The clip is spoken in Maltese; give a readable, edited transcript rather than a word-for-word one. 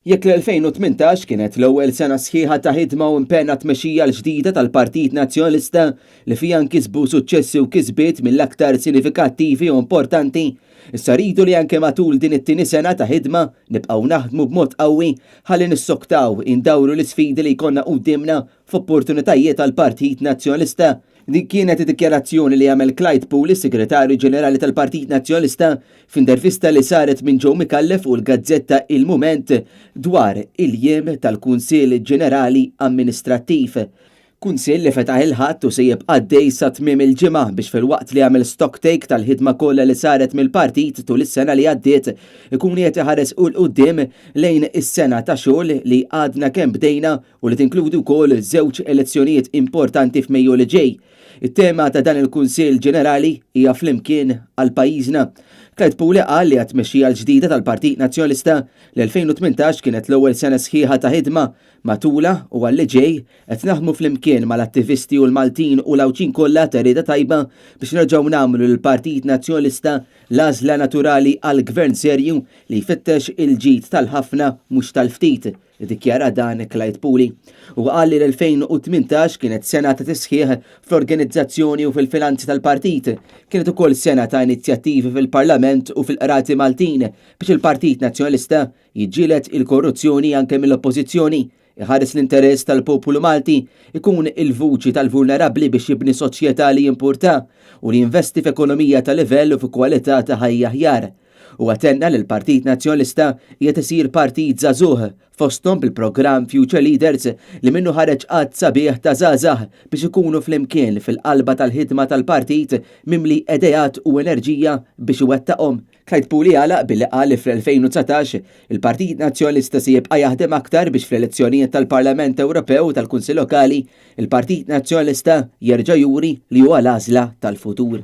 Jekk l-2018 kienet l-ewwel sena sħiħa ta' ħidma u impenn għat-tmexxija l-ġdida tal-Partit Nazzjonalista li fiha nkisbu suċċessi u kisbiet mill-aktar sinifikattivi u importanti, issa rridu li anke matul din it-tieni sena ta' ħidma nibqgħu naħdmu b'mod qawwi ħalli nissoktaw indawru l-isfidi li jkollna quddiemna f'opportunitajiet għall-Partit Nazzjonalista. Din kienet id-dikjarazzjoni li għamel Clyde Puli, Segretarju Ġenerali tal-Partit Nazzjonalista, f'intervista li saret minn Joe Micallef u l-gazzetta Il Mument dwar il-jiem tal-Kunsill Ġenerali Amministrattiv. Kunsill li fetaħ il-Ħadd u se jibqa' għaddej sa tmiem il-ġimgħa biex filwaqt li jagħmel stocktake tal-ħidma kollha li saret mill-partit tul is-sena li għaddiet, ikun qiegħed iħares 'l quddiem lejn is-sena ta' xogħol li għadna kemm bdejna u li tinkludi wkoll żewġ elezzjonijiet importanti f'Mejju li ġej. It-tema ta' dan il-Kunsill Ġenerali hija Flimkien għal Pajjiżna. Clyde Puli qal li għat-tmexxija l-ġdida tal-Partit Nazzjonalista, l-2018 kienet l-ewwel sena sħiħa ta' ħidma. Matulha u għal li ġej, qed naħdmu flimkien mal-attivisti u l-Maltin u l-Għawdxin kollha ta' rieda tajba biex nerġgħu nagħmlu lill-Partit Nazzjonalista l-għażla naturali għal Gvern serju li jfittex il-ġid tal-ħafna mhux tal-ftit. Iddikjara dan Clyde Puli. Huwa qal li l-2018 kienet sena ta' tisħiħ fl-organizzazzjoni u fil-finanzi tal-partit. Kienet ukoll sena ta' inizjattivi fil-Parlament u fil-qrati Maltin biex il-Partit Nazzjonalista jiġġieled il-korruzzjoni anke mill-Oppożizzjoni, iħares l-interess tal-popolu Malti, ikun il-vuċi tal-vulnerabbli biex jibni soċjetà li jimpurtah u li jinvesti f'ekonomija ta' livell u fi kwalità ta' ħajja aħjar. Huwa tenna li l-Partit Nazzjonalista qiegħed isir partit żagħżugħ, fosthom bil-programm Future Leaders li minnu ħareġ għadd sabiħ ta' żgħażagħ biex ikunu flimkien fil-qalba tal-ħidma tal-partit mimli ideat u enerġija biex iwettaqhom. Clyde Puli għalaq billi qal li fl-2019 il-Partit Nazzjonalista se jibqa' jaħdem aktar biex fl-elezzjonijiet tal-Parlament Ewropew u tal-Kunsill Lokali, il-Partit Nazzjonalista jerġa' juri li huwa l-għażla tal-futur.